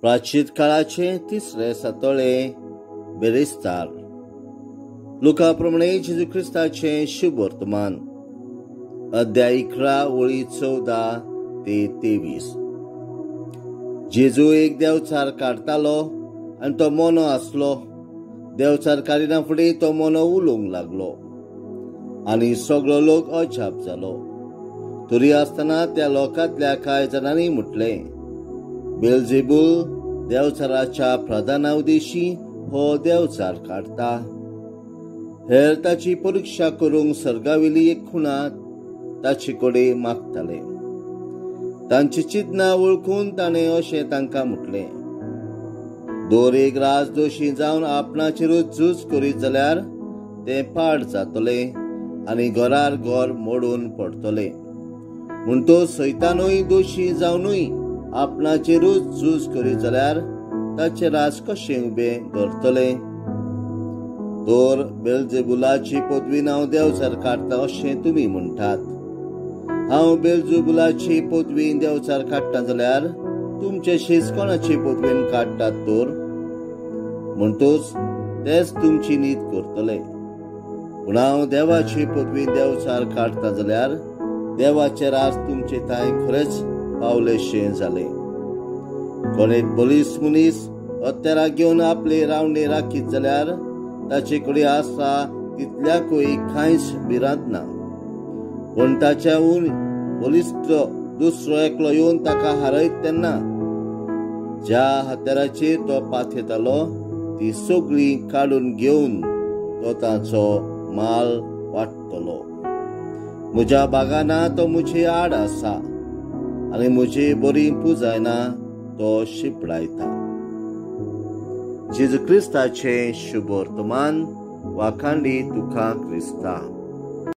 प्राचीन काळाचे तिसरे सातोळे बेरेस्तार. लुका प्रमाणे जेजू क्रिस्ताचे शुभ वर्तमान, अध्याय 11 ओळी 14 ते 23. जेजू एक देवचार काडतालो आनी तो मोनो आसलो. देवचार काडिना फुडें तो मोनो उलोवंक लागलो आनी सगळो लोक अजाप जालो. तरी आसतना त्या लोकांतल्या कांय जाणांनी म्हटलें, बेलजेबूल देवचाराच्या प्रधाना उदेशी हो देवचार काडटा. हेर ताची परिक्षा करूंक सर्गावेली एक खुणा ताचे कडेन मागताले. तांची चिंतना वळखून ताणें अशें तांकां म्हटलें, दर एक राज दोशी जावन आपणाचेरूच झूज करीत जाल्यार तें पाड जातलें आनी घरार घर मोडून पडटलें. म्हूण तो सैतानूय दोशी जावनूय आपणाचेरूच झूज करीत जाल्यार ताचें राज कशें उबें धरतलें? तर बेलजेबुलाची पदवीन हांव देवचार काडटा अशें तुमी म्हणटात. हांव बेलजेबुलाची पदवीन देवचार काडटा जाल्यार तुमचे शीस कोणाची पदवीन काडटात तर? म्हणटूच तेच तुमची नीत करतले. पूण हांव देवाची पदवीन देवचार काडटा जाल्यार देवाचे राज तुमचे थांय खरेंच पावलेशें जालें. कोण एक बळिश्ट मनीस हत्यारां घेवन आपले रावणे राखीत जाल्यार ताचे कडेन आसा तितल्याकूय कांयच भिरांत ना. पूण ताच्याहून बळिश्ट दुसरो एकलो येवन ताका हारयत तेन्ना ज्या हत्याराचेर तो पाथेतालो ती सगळी काडून घेवन तो ताचो माल वाडटलो. म्हज्या बागाना तो म्हजे आड आसा आनी म्हजी बरी पुजायना तो शिपडायता. जेजू क्रिस्ताचें शुभ वर्तमान. वाखांडी तुका क्रिस्ता.